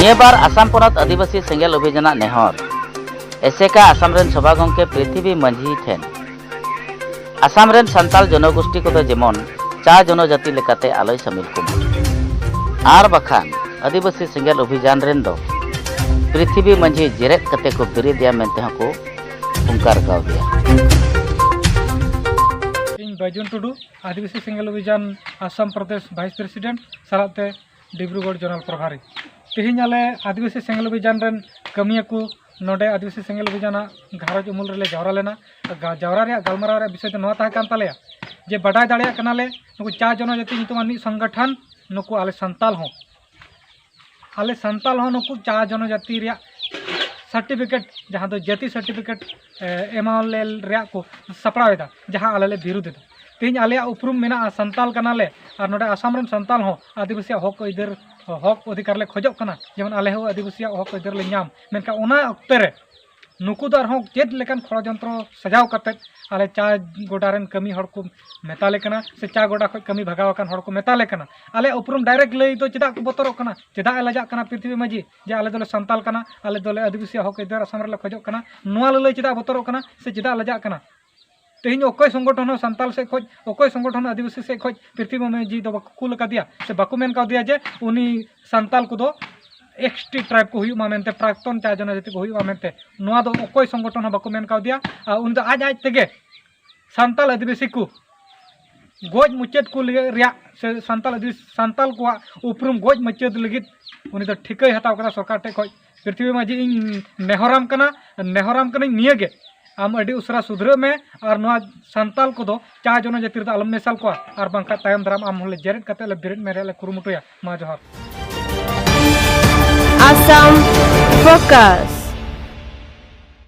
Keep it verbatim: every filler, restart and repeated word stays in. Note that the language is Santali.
ᱱᱤᱭᱟᱹ ᱵᱟᱨ ᱟᱥᱟᱢ ᱯᱚᱱᱚᱛ ᱟᱹᱫᱤᱵᱟᱹᱥᱤ ᱥᱮᱸᱜᱮᱞ ᱚᱵᱷᱤᱡᱟᱱᱟᱜ ᱱᱮᱦᱚᱨ ᱮᱥᱮᱠᱟ ᱟᱥᱟᱢ ᱨᱮᱱ ᱥᱚᱵᱷᱟ ᱜᱚᱢᱠᱮ ᱯᱨᱤᱛᱷᱤᱵᱤ ᱢᱟᱹᱡᱷᱤ ᱴᱷᱮᱱ ᱟᱥᱟᱢ ᱨᱮᱱ ᱥᱟᱱᱛᱟᱲ ᱡᱚᱱᱚᱜᱳᱥᱴᱤ ᱠᱚᱫᱚ ᱡᱮᱢᱚᱱ ᱪᱟ ᱡᱚᱱᱚᱡᱟᱹᱛᱤ ᱞᱮᱠᱟᱛᱮ ᱟᱞᱚᱭ ᱥᱟᱹᱢᱤᱞ ᱠᱚᱢᱟ, ᱟᱨ ᱵᱟᱠᱷᱟᱱ ᱟᱹᱫᱤᱵᱟᱹᱥᱤ ᱥᱮᱸᱜᱮᱞ ᱚᱵᱷᱤᱡᱟᱱ ᱨᱮᱱ ᱫᱚ ᱯᱨᱤᱛᱷᱤᱵᱤ ᱢᱟᱹᱡᱷᱤ ᱡᱮᱨᱮᱫ ᱠᱟᱛᱮ ᱠᱚ ᱵᱮᱨᱮᱫᱮᱭᱟ ᱢᱮᱱᱛᱮ ᱦᱚᱸᱠᱚ ᱦᱩᱝᱠᱟᱨ ᱠᱟᱣᱫᱮᱭᱟ᱾ ᱤᱧ ᱵᱟᱹᱡᱩᱱ ᱴᱩᱰᱩ, ᱟᱹᱫᱤᱵᱟᱹᱥᱤ ᱥᱮᱸᱜᱮᱞ ᱚᱵᱷᱤᱡᱟᱱ ᱟᱥᱟᱢ ᱯᱨᱚᱫᱮᱥ ᱵᱷᱟᱭᱤᱥ ᱯᱨᱮᱥᱤᱰᱮᱱᱴ ᱥᱟᱞᱟᱜ ᱛᱮ ᱰᱤᱵᱽᱨᱩᱜᱚᱲ ᱡᱳᱱᱟᱞ ᱯᱨᱚᱵᱷᱟᱨᱤ᱾ ᱛᱮᱦᱮᱧ ᱟᱞᱮ ᱟᱹᱫᱤᱵᱟᱹᱥᱤ ᱥᱮᱸᱜᱮᱞ ᱚᱵᱷᱤᱡᱟᱱ ᱨᱮᱱ ᱠᱟᱹᱢᱤᱭᱟᱹ ᱠᱚ ᱱᱚᱰᱮ ᱟᱹᱫᱤᱵᱟᱹᱥᱤ ᱥᱮᱸᱜᱮᱞ ᱚᱵᱷᱤᱡᱟᱱᱟᱜ ᱜᱷᱟᱨᱚᱸᱡᱽ ᱩᱢᱩᱞ ᱨᱮᱞᱮ ᱡᱟᱣᱨᱟ ᱞᱮᱱᱟ᱾ ᱜᱟ-, ᱡᱟᱣᱨᱟ ᱨᱮᱭᱟᱜ, ᱜᱟᱞᱢᱟᱨᱟᱣ ᱨᱮᱭᱟᱜ ᱵᱤᱥᱚᱭ ᱫᱚ ᱱᱚᱣᱟ ᱛᱟᱦᱮᱸ ᱠᱟᱱ ᱛᱟᱞᱮᱭᱟ ᱡᱮ ᱵᱟᱰᱟᱭ ᱫᱟᱲᱮᱭᱟᱜ ᱠᱟᱱᱟᱞᱮ ᱱᱩᱠᱩ ᱪᱟ ᱡᱚᱱᱚᱡᱟᱹᱛᱤ ᱧᱩᱛᱩᱢᱟᱱ ᱢᱤᱫ ᱥᱚᱝᱜᱚᱴᱷᱚᱱ, ᱱᱩᱠᱩ ᱟᱞᱮ ᱥᱟᱱᱛᱟᱞ ᱦᱚᱸ, ᱟᱞᱮ ᱥᱟᱱᱛᱟᱞ ᱦᱚᱸ ᱱᱩᱠᱩ ᱪᱟ ᱡᱚᱱᱚᱡᱟᱹᱛᱤ ᱨᱮᱭᱟᱜ ᱥᱟᱨᱴᱤᱯᱷᱤᱠᱮᱴ, ᱡᱟᱦᱟᱸ ᱫᱚ ᱡᱟᱹᱛᱤ ᱥᱟᱨᱴᱤᱯᱷᱤᱠᱮᱴ ᱮᱢᱟᱣᱟᱞᱮ ᱨᱮᱭᱟᱜ ᱠᱚ ᱥᱟᱯᱲᱟᱣ ᱮᱫᱟ, ᱡᱟᱦᱟᱸ ᱟᱞᱮ ᱞᱮ ᱵᱤᱨᱩᱫᱷ ᱮᱫᱟ᱾ ᱛᱮᱦᱮᱧ ᱟᱞᱮᱭᱟᱜ ᱩᱯᱨᱩᱢ ᱢᱮᱱᱟᱜᱼᱟ, ᱥᱟᱱᱛᱟᱞ ᱠᱟᱱᱟᱞᱮ, ᱟᱨ ᱱᱚᱰᱮ ᱟᱥᱟᱢ ᱨᱮᱱ ᱥᱟᱱᱛᱟᱞ ᱦᱚᱸ ᱟᱹᱫᱤᱵᱟᱹᱥᱤᱭᱟᱜ ᱦᱚᱠ ᱟᱹᱭᱫᱟᱹᱨ, ᱦᱚᱠ ᱚᱫᱷᱤᱠᱟᱨ ᱞᱮ ᱠᱷᱚᱡᱚᱜ ᱠᱟᱱᱟ, ᱡᱮᱢᱚᱱ ᱟᱞᱮ ᱦᱚᱸ ᱟᱹᱫᱤᱵᱟᱹᱥᱤᱭᱟᱜ ᱦᱚᱠ ᱟᱹᱭᱫᱟᱹᱨ ᱞᱮ ᱧᱟᱢ᱾ ᱢᱮᱱᱠᱷᱟᱱ ᱚᱱᱟ ᱚᱠᱛᱮ ᱨᱮ ᱱᱩᱠᱩ ᱫᱚ ᱟᱨᱦᱚᱸ ᱪᱮᱫ ᱞᱮᱠᱟᱱ ᱠᱷᱚᱲᱡᱚᱱᱛᱨᱚ ᱥᱟᱡᱟᱣ ᱠᱟᱛᱮᱫ ᱟᱞᱮ ᱪᱟ ᱜᱚᱰᱟ ᱨᱮᱱ ᱠᱟᱹᱢᱤ ᱦᱚᱲ ᱠᱚ ᱢᱮᱛᱟ ᱞᱮ ᱠᱟᱱᱟ, ᱥᱮ ᱪᱟ ᱜᱚᱰᱟ ᱠᱷᱚᱱ ᱠᱟᱹᱢᱤ ᱵᱷᱟᱜᱟᱣ ᱟᱠᱟᱱ ᱦᱚᱲ ᱠᱚ ᱢᱮᱛᱟ ᱞᱮ ᱠᱟᱱᱟ᱾ ᱟᱞᱮ ᱩᱯᱨᱩᱢ ᱰᱟᱭᱨᱮᱠᱴ ᱞᱟᱹᱭ ᱫᱚ ᱪᱮᱫᱟᱜ ᱠᱚ ᱵᱚᱛᱚᱨᱚᱜ ᱠᱟᱱᱟ? ᱪᱮᱫᱟᱜ ᱮ ᱞᱟᱡᱟᱜ ᱠᱟᱱᱟ ᱯᱨᱤᱛᱷᱤᱵᱤ ᱢᱟᱹᱡᱷᱤ ᱡᱮ ᱟᱞᱮ ᱫᱚᱞᱮ ᱥᱟᱱᱛᱟᱞ ᱠᱟᱱᱟ, ᱟᱞᱮ ᱫᱚᱞᱮ ᱟᱹᱫᱤᱵᱟᱹᱥᱤᱭᱟᱜ ᱦᱚᱠ ᱟᱹᱭᱫᱟᱹᱨ ᱟᱥᱟᱢ ᱨᱮᱞᱮ ᱠᱷᱚᱡᱚᱜ ᱠᱟᱱᱟ? ᱱᱚᱣᱟ ᱞᱟᱹᱞᱟᱹᱭ ᱪᱮᱫᱟᱜ ᱵᱚᱛᱚᱨᱚᱜ ᱠᱟᱱᱟ ᱥᱮ ᱪᱮᱫᱟᱜ ᱞᱟᱡᱟᱜ ᱠᱟᱱᱟ? ᱛᱮᱦᱮᱧ ᱚᱠᱚᱭ ᱥᱚᱝᱜᱚᱴᱷᱚᱱ ᱦᱚᱸ ᱥᱟᱱᱛᱟᱞ ᱥᱮᱫ ᱠᱷᱚᱡ, ᱚᱠᱚᱭ ᱥᱚᱝᱜᱚᱴᱷᱚᱱ ᱟᱹᱫᱤᱵᱟᱹᱥᱤ ᱥᱮᱫ ᱠᱷᱚᱡ ᱯᱨᱤᱛᱷᱤᱵᱤ ᱢᱟᱹᱡᱷᱤ ᱫᱚ ᱵᱟᱠᱚ ᱠᱩᱞ ᱟᱠᱟᱫᱮᱭᱟ ᱥᱮ ᱵᱟᱠᱚ ᱢᱮᱱ ᱠᱟᱣᱫᱮᱭᱟ ᱡᱮ ᱩᱱᱤ ᱥᱟᱱᱛᱟᱞ ᱠᱚᱫᱚ ᱮᱥ ᱴᱤ ᱴᱨᱟᱭᱤᱵᱽ ᱠᱚ ᱦᱩᱭᱩᱜ ᱢᱟ ᱢᱮᱱᱛᱮ, ᱯᱨᱟᱠᱛᱚᱱ ᱪᱟ ᱡᱚᱱᱚᱡᱟᱹᱛᱤ ᱠᱚ ᱦᱩᱭᱩᱜ ᱢᱟ ᱢᱮᱱᱛᱮ᱾ ᱱᱚᱣᱟ ᱫᱚ ᱚᱠᱚᱭ ᱥᱚᱝᱜᱚᱴᱷᱚᱱ ᱦᱚᱸ ᱵᱟᱠᱚ ᱢᱮᱱ ᱠᱟᱣᱫᱮᱭᱟ᱾ ᱟᱨ ᱩᱱᱤ ᱫᱚ ᱟᱡ ᱟᱡ ᱛᱮᱜᱮ ᱥᱟᱱᱛᱟᱞ ᱟᱹᱫᱤᱵᱟᱹᱥᱤ ᱠᱚ ᱜᱚᱡ ᱢᱩᱪᱟᱹᱫ ᱠᱚ ᱞᱟᱹᱜᱤᱫ ᱨᱮᱭᱟᱜ ᱥᱮ ᱥᱟᱱᱛᱟᱞ ᱟᱹᱫᱤᱵᱟᱹᱥᱤ, ᱥᱟᱱᱛᱟᱞ ᱠᱚᱣᱟᱜ ᱩᱯᱨᱩᱢ ᱜᱚᱡ ᱢᱩᱪᱟᱹᱫ ᱞᱟᱹᱜᱤᱫ ᱩᱱᱤ ᱫᱚ ᱴᱷᱤᱠᱟᱹᱭ ᱦᱟᱛᱟᱣ ᱠᱟᱫᱟ ᱥᱚᱨᱠᱟᱨ ᱴᱷᱮᱡ ᱠᱷᱚᱡ᱾ ᱯᱨᱤᱛᱷᱤᱵᱤ ᱢᱟᱹᱡᱷᱤ, ᱤᱧ ᱱᱮᱦᱚᱨᱟᱢ ᱠᱟᱱᱟ, ᱱᱮᱦᱚᱨᱟᱢ ᱠᱟᱹᱱᱟᱹᱧ ᱱᱤᱭᱟᱹ ᱜᱮ, ᱟᱢ ᱟᱹᱰᱤ ᱩᱥᱟᱹᱨᱟ ᱥᱩᱫᱷᱨᱟᱹᱜ ᱢᱮ ᱟᱨ ᱱᱚᱣᱟ ᱥᱟᱱᱛᱟᱞ ᱠᱚᱫᱚ ᱪᱟ ᱡᱚᱱᱚᱡᱟᱹᱛᱤ ᱨᱮᱫᱚ ᱟᱞᱚᱢ ᱢᱮᱥᱟᱞ ᱠᱚᱣᱟ, ᱟᱨ ᱵᱟᱝᱠᱷᱟᱱ ᱛᱟᱭᱚᱢ ᱫᱟᱨᱟᱢ ᱟᱢ ᱦᱚᱸᱞᱮ ᱡᱮᱨᱮᱫ ᱠᱟᱛᱮ ᱞᱮ ᱵᱮᱨᱮᱫ ᱢᱮ ᱨᱮᱭᱟᱜ ᱞᱮ ᱠᱩᱨᱩᱢᱩᱴᱩᱭᱟ᱾ ᱢᱟ ᱡᱚᱦᱟᱨ᱾ Assam Focus.